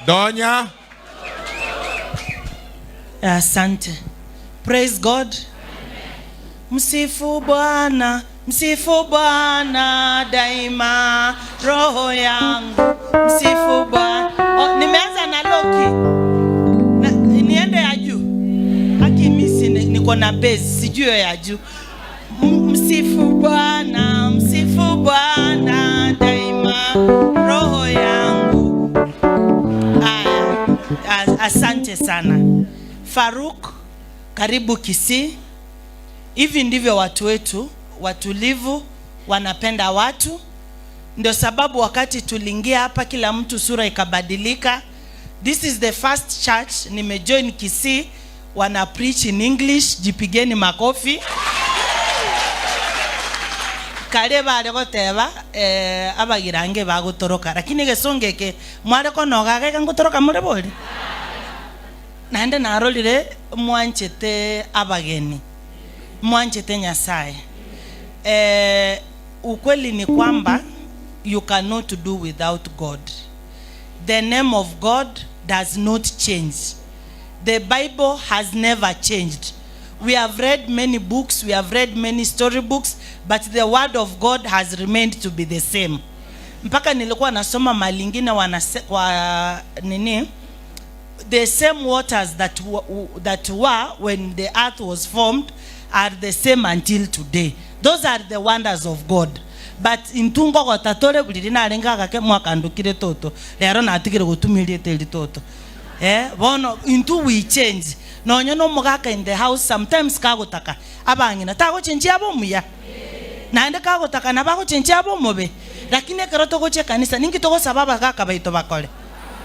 Donya. Asante. Praise God. Msifu Bwana, msifu Bwana daima, roho yangu msifu Bwana. Oh, nimeanza na loki na, niende ya juu haki misi niko na base sijui hiyo ya juu. Msifu Bwana, msifu Bwana daima, roho yangu. Aya, asante sana Faruk, karibu Kisii. Hivi ndivyo watu wetu watulivu, wanapenda watu. Ndio sababu wakati tuliingia hapa kila mtu sura ikabadilika. This is the first church nimejoin Kisii, wana preach in English. Jipigeni makofi. Kare bare goteba eh, abagirange bagotoroka lakini egesongo eke mware konoga geka ngotoroka more bori naende narorire mwanchete abageni mwanchete Nyasaye eh, ukweli ni kwamba you cannot do without God the name of God does not change The Bible has never changed. We have read many books, we have read many story books, but the word of God has remained to be the same. Mpaka nilikuwa nasoma mali ingine wanase, kwa nini the same waters that, that were when the earth was formed are the same until today. Those are the wonders of God. But intwe nkogota tore buri riria narenge agake mwakandokire toto rero natigire gotumia erieta eri toto Eh, bono intwe we change nonye na omogaka in the house sometimes kagotaka abang'ina tagochenchia abe omuya naende kagotaka nabo agochenchia abe omobe lakini ekero togochia ekanisa ninki togosaba abagaka baito bakore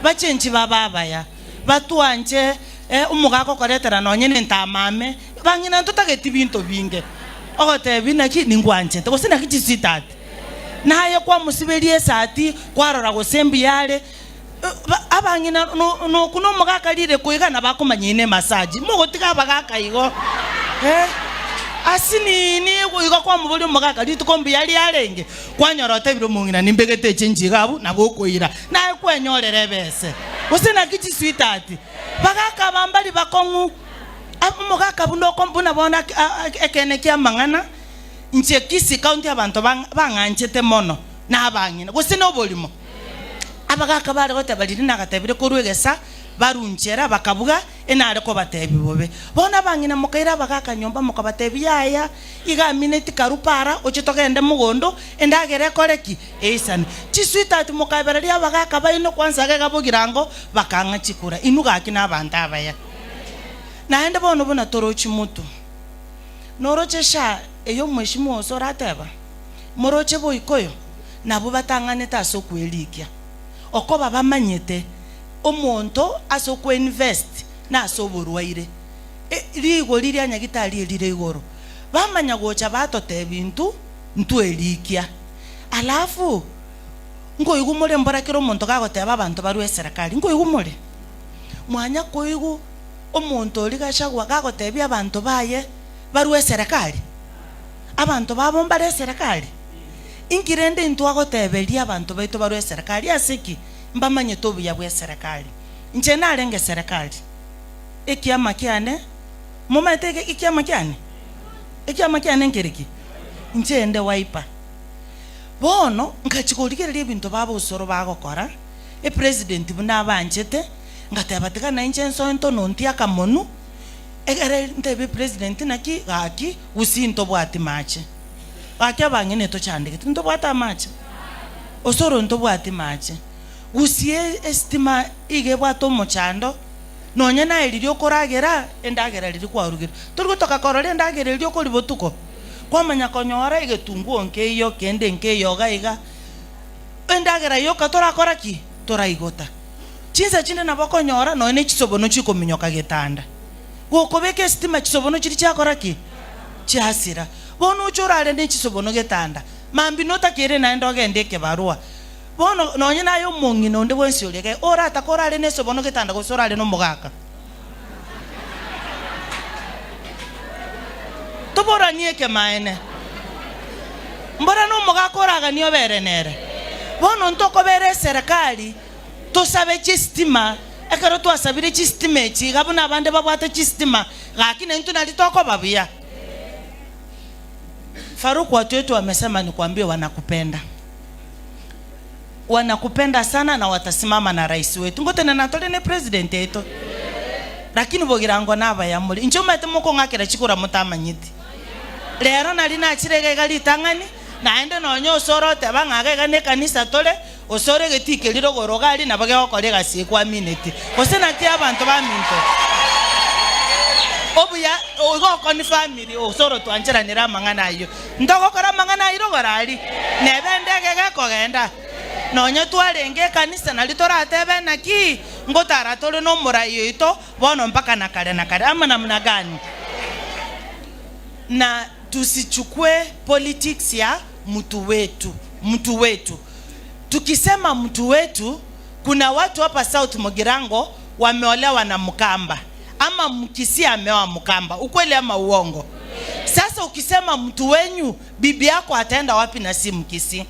bachenchi babe abaya batwanche eh, omogaka okoretera nonye na entamame bang'ina ntotageti binto binge ogotebi naki ningwanchete gose naki chisweetheart naye kwamosiberia esati kwarora gose mbuya are Abang'ina noku nomogaka rire koiga na bakomanya ine emasaji mogotiga abagaka igo eh asinini igo kwamoboria omogaka rituko mbuya riarenge kwanyora otebire omong'ina nimbegete echenji iga abwo nabo okoira naye kwenyorera ebese gose naki chisweetheart bagaka aba mbari bakong'u omogaka buna oko buna bono ekeene kia amang'ana inche Kisii county abanto bang'anchete mono na abang'ina gose noborimo. Abagaaka bare goteba riria nagatebire korwa egesa, barunchera, bakabuga, Enare kobatebia bobe. Bono abang'ina mokaira abagaaka nyomba, mokabatebia, Yaya, iga amineti karue para, oche togende mogondo, endagera ekore ki? Eisane. Chisweetheart mokaebereria abagaaka baino kwansa iga iga bogirango, bakang'a chikura. Inwe gaki nabanto abaya. Naende bono buna torochi motwe. Noroche sha eye omweshimiwa ose orateba? Moroche boikoyo? Nabwo batang'anete ase okwerikia, okoba bamanyete omonto ase okoinvest na ase oborwaire. Rigori ria nyagitari erire igoro. Bamanya gocha batotebia intwe ntwerikia. Alafu nkoigwa more mbora kera omonto gagoteba abanto barwe eserekari, nkoigwa more? Mwanya koigwa omonto oria Gachagua gagotebia abanto baye barwe eserekari? Abanto babo mbare eserekari? Inki rende intwe agoteberia abanto baito barwe eserekari? Ase ki mbamanyete obuya bw'eserekari? Inche narenge eserekari, ekiama kiane, momanyete ekiama kiane? Ekiama kiane nkere ki? Inche inde Wiper. Bono ngachia korigereria ebinto baba osoro bagokora, epresident buna abanchete, ngateba tiga nainche nsoe ntonontie akamonu, egere ntebie epresident naki gaki gusii ntobwati mache. Gaki abang'ina etochandegete, ntobwate amache? Osoro ntobwati mache. Gusii esitima iga ebwate omochando, nonye naye riria okoragera, endagera riria kwarugire. Tori gotoka korora endagera eria okoria botuko, kwamanya konyora egetunguo nkeiyo, kende nkeiyo iga iga, endagera yoka torakora ki? Toraigota. Chinsa chinde nabo okonyora nonye ne chisobono chikominyoka getanda. Gokobeka esitima chisobono chiria chiakora ki? Chiasira. Bono oche orare ne chisobono getanda, mambia notakeire naende ogende ekebarua. Bono nonye naye omong'ina onde bwensi oria iga, oratake orare nesobono getanda gose orare nomogaka? Toboranie ekemaene. Mbora nomogaka oraganie obere nere. Bono ntokobera eserekari. Tosabe chistima, ekero twasabire chistima echi iga buna abande babwate chistima, gaki naintwe nari tokoba buya. Farouk watu wetu wamesema nikuambie wanakupenda. Wanakupenda sana na watasimama na rais wetu. Ngotenena tore ne president yaito. Lakini bogirango nabaya more. Inche omanyete mokong'akera chikura motamanyeti. Rero nari nachire iga iga ritang'ani, naende nonya osore oteba ng'a iga iga nekanisa tore, osore egetii keria rogoro iga aria nabo gegokora egasi eye kwamineti. Gose naki abanto baminto? Obuya igo okoni family osore otwancheranere amang'ana ayio. Ntogokora amang'ana ayio rogoro aria, nebe endege gekogenda. Nonya twarenge ekanisa nario toratebe naki ngotara tore nomorai oito bono mpaka na kare na kare. Ama namna gani? Na tusichukue politics ya mtu wetu, mtu wetu. Tukisema mtu wetu, kuna watu hapa South Mugirango wameolewa na Mkamba ama Mkisii ameoa Mkamba, ukweli ama uongo? Sasa ukisema mtu wenyu, bibi yako ataenda wapi na si Mkisii?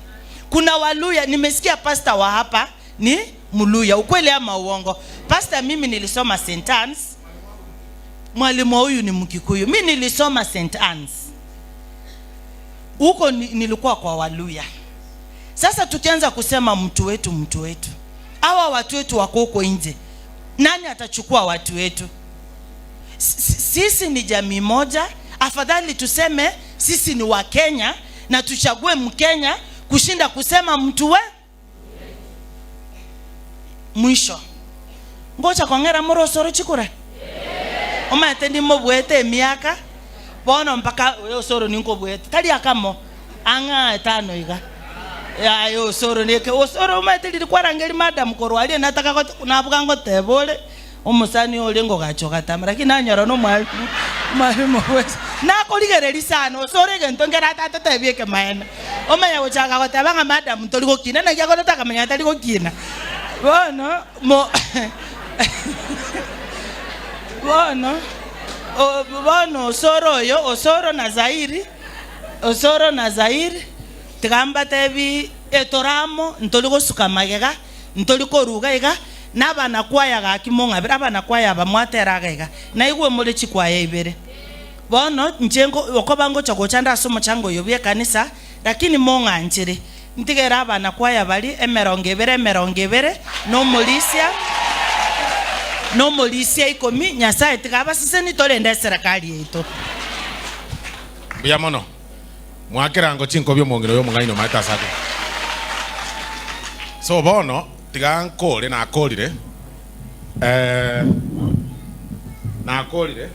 Kuna Waluya, nimesikia pastor wa hapa ni Mluya, ukweli ama uongo? Pastor, mimi nilisoma St Anne's, mwalimu huyu ni Mkikuyu. Mi nilisoma St Anne's huko nilikuwa kwa Waluya. Sasa tukianza kusema mtu wetu, mtu wetu, hawa watu wetu wako huko nje, nani atachukua watu wetu? Sisi ni jamii moja, afadhali tuseme sisi ni Wakenya na tuchague Mkenya kushinda kusema mtu we. Mwisho ngocha kong'era morosoro chikura omanyete ndimobwete emiaka bono mpaka osoro ninkobwete tari akamo ang'a etano iga yaya osoro neke osoro omanyete riria kwarangeria madam korwa aria nataka gote nabuga ngoteba ore Omosani oria ngogacha ogatama, lakini nanyora nomwalimu, omwalimu bwesa. Nakorigereria sana, osore egento nkere atatotebia ekemaene. Omanye gochaka goteba ng'a madam tori gokina, naki akorete akamanya tari gokina. Bono mo bono o bono osore oyo, osoro na Zairi, osoro na Zairi, tiga mbatebi etore amo, ntori gosuka magega, ntori koruga iga, Na abanakwaya gaki mong'abere, abanakwaya aba mwatera iga iga, naigwe more chikwaya ibere. Bono inche okoba ngocha gocha nde ase omochango oyo bw'ekanisa, lakini mong'anchere, ntigere abanakwaya baria emerongo ebere emerongo ebere, na omorisia, na omorisia ikomi, Nyasae tiga abasesenie torende eserekari yaito. Mbuya mono. Mwakerango chinkobi omong'ina oyo omong'aini omaete ase akwo. So bono tiga nkore nakorire eh, nakorire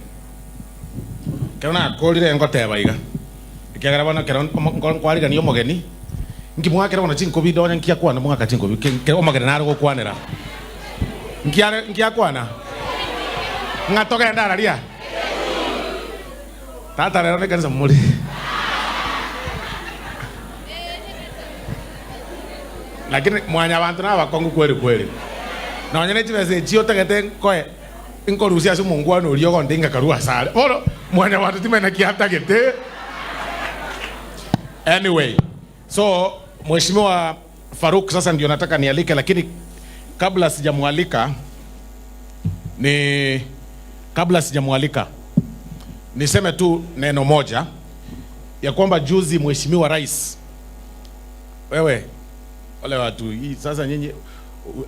ekero nakorire ngoteba iga ekiagera bono ekero omo nko nkwarigania omogeni nki mwakera bono chinkobi nonya nki akwana mwaka chinkobi ki ki omogeni nare gokwanera nki are nki akwana ng'a togende araria. Tata rero nekanisa more. Lakini mwanyabanto nabakongu kweli kweli. Nonya ne chibesa echi otagete nkoe nkorusia ase omongwana oria ogonte ingakarua asare. Bono mwanyabanto timanya naki atagete. Anyway, so Mheshimiwa Farouk sasa ndio nataka nialike, lakini kabla sijamwalika ni kabla sijamwalika niseme tu neno moja ya kwamba juzi Mheshimiwa Rais, wewe wale watu hii sasa, nyinyi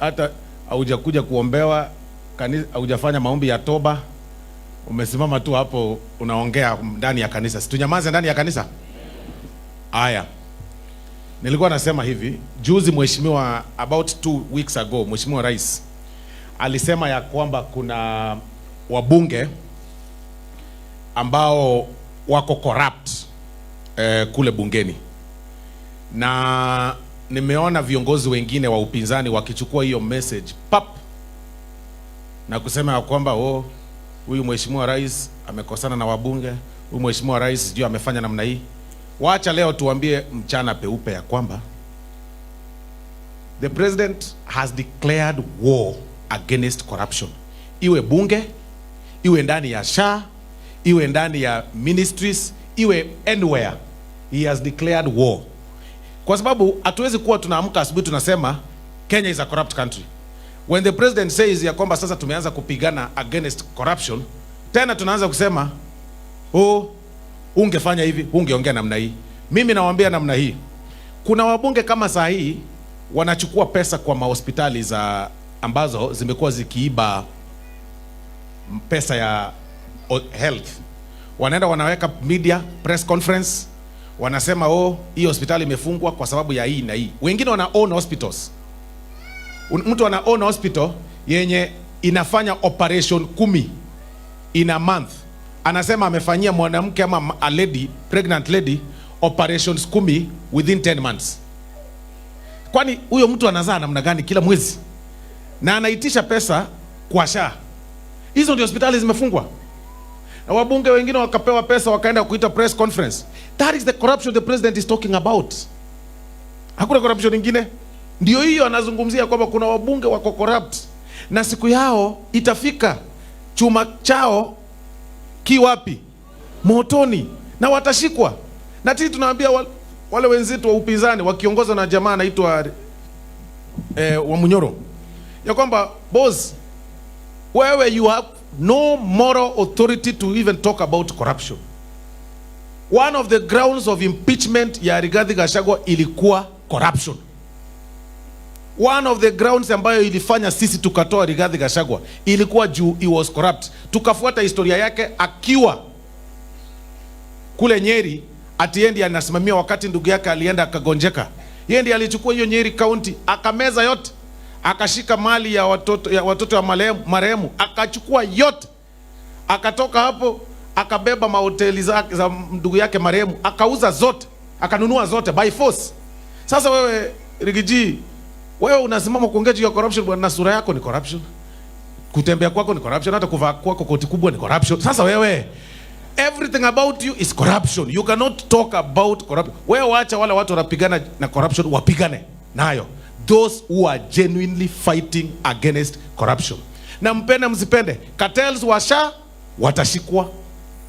hata haujakuja kuombewa kanisa, haujafanya maombi ya toba, umesimama tu hapo unaongea ndani ya kanisa. Situnyamaze ndani ya kanisa? Aya, nilikuwa nasema hivi juzi, mheshimiwa, about 2 weeks ago, Mheshimiwa Rais alisema ya kwamba kuna wabunge ambao wako corrupt kule bungeni, na nimeona viongozi wengine wa upinzani wakichukua hiyo message pap na kusema ya kwamba oh, huyu mheshimiwa rais amekosana na wabunge, huyu mheshimiwa rais sijui amefanya namna hii. Wacha leo tuambie mchana peupe ya kwamba the president has declared war against corruption, iwe bunge, iwe ndani ya SHA, iwe ndani ya ministries, iwe anywhere, he has declared war, kwa sababu hatuwezi kuwa tunaamka asubuhi tunasema Kenya is a corrupt country. When the president says ya kwamba sasa tumeanza kupigana against corruption, tena tunaanza kusema oh, ungefanya hivi, ungeongea namna hii. Mimi nawaambia namna hii, kuna wabunge kama saa hii wanachukua pesa kwa mahospitali za ambazo zimekuwa zikiiba pesa ya health, wanaenda wanaweka media press conference, wanasema oh, hii hospitali imefungwa kwa sababu ya hii na hii. Wengine wana own hospitals. Mtu ana own hospital yenye inafanya operation 10 in a month, anasema amefanyia mwanamke ama a lady, pregnant lady operations 10 within 10 months. Kwani huyo mtu anazaa namna gani kila mwezi? Na anaitisha pesa kwa SHA. Hizo ndio hospitali zimefungwa. Na wabunge wengine wakapewa pesa wakaenda kuita press conference. That is the corruption the president is talking about. Hakuna corruption nyingine. Ndio hiyo anazungumzia kwamba kuna wabunge wako corrupt na siku yao itafika, chuma chao ki wapi? Motoni, na watashikwa. Na sisi tunaambia wale wenzetu wa upinzani wakiongozwa na jamaa anaitwa Wamunyoro ya kwamba boss, wewe you have no moral authority to even talk about corruption. One of the grounds of impeachment ya Rigathi Gachagua ilikuwa corruption. One of the grounds ambayo ilifanya sisi tukatoa Rigathi Gachagua ilikuwa juu he was corrupt. Tukafuata historia yake akiwa kule Nyeri, ati ndiye anasimamia wakati ndugu yake alienda akagonjeka. Yeye ndiye alichukua hiyo Nyeri County akameza yote, akashika mali ya watoto ya watoto wa marehemu akachukua yote, akatoka hapo akabeba mahoteli za ndugu yake marehemu akauza zote, akanunua zote by force. Sasa wewe Rigiji, wewe unasimama kuongea juu ya corruption bwana, na sura yako ni corruption, kutembea kwako ni corruption, hata kuvaa kwako koti kubwa ni corruption. Sasa wewe, everything about you is corruption. You cannot talk about corruption. Wewe wacha wale watu wanapigana na corruption wapigane nayo, those who are genuinely fighting against corruption. Na mpende msipende, cartels wa SHA watashikwa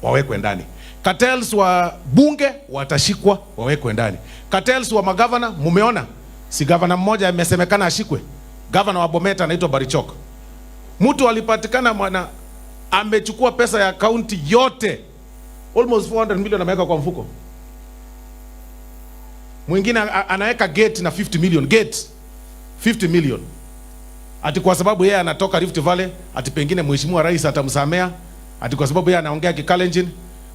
wawekwe ndani, cartels wa bunge watashikwa wawekwe ndani, cartels wa magavana, mumeona si gavana mmoja amesemekana ashikwe, gavana wa Bomet anaitwa Barichok. Mtu alipatikana mwana amechukua pesa ya county yote almost 400 million ameweka kwa mfuko. Mwingine anaweka gate na 50 million gate 50 million, ati kwa sababu yeye anatoka Rift Valley, ati pengine mheshimiwa rais atamsamea, ati kwa sababu yeye anaongea Kikalenjin.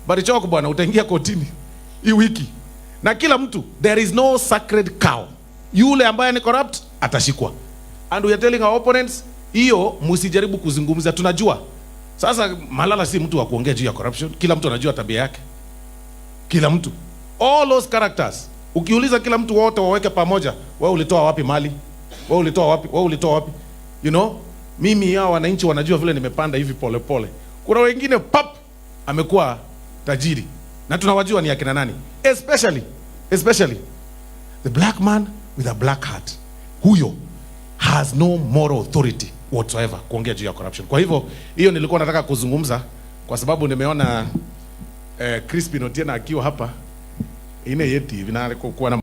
Barichok bwana, utaingia kotini hii wiki. Na kila mtu, there is no sacred cow. Yule ambaye ni corrupt atashikwa. And we are telling our opponents, hiyo msijaribu kuzungumza, tunajua. Sasa Malala si mtu wa kuongea juu ya corruption. Kila mtu anajua tabia yake. Kila mtu. All those characters. Ukiuliza kila mtu wote waweke pamoja, wewe ulitoa wapi mali? Wewe ulitoa wapi? Wewe ulitoa wapi? You know, mimi hao wananchi wanajua vile nimepanda hivi pole pole. Kuna wengine pap amekuwa tajiri. Na tunawajua ni akina nani. Especially the black man with a black heart. Huyo has no moral authority whatsoever kuongea juu ya corruption. Kwa hivyo hiyo nilikuwa nataka kuzungumza kwa sababu nimeona Crispin Otieno akiwa hapa ine yeti hivi na kuwa na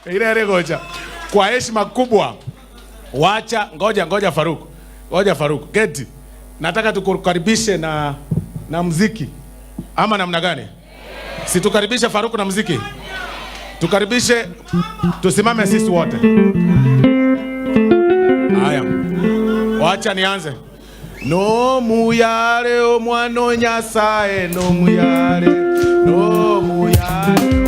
ile goja. Kwa heshima kubwa, wacha ngoja ngoja Faruk. Ngoja Faruk. Keti. Nataka tukukaribishe na muziki. Ama namna gani? Si tukaribishe Faruk na muziki? Tukaribishe, tusimame sisi wote. Haya. Wacha nianze. No muyare o mwano Nyasaye, no muyare, no muyare.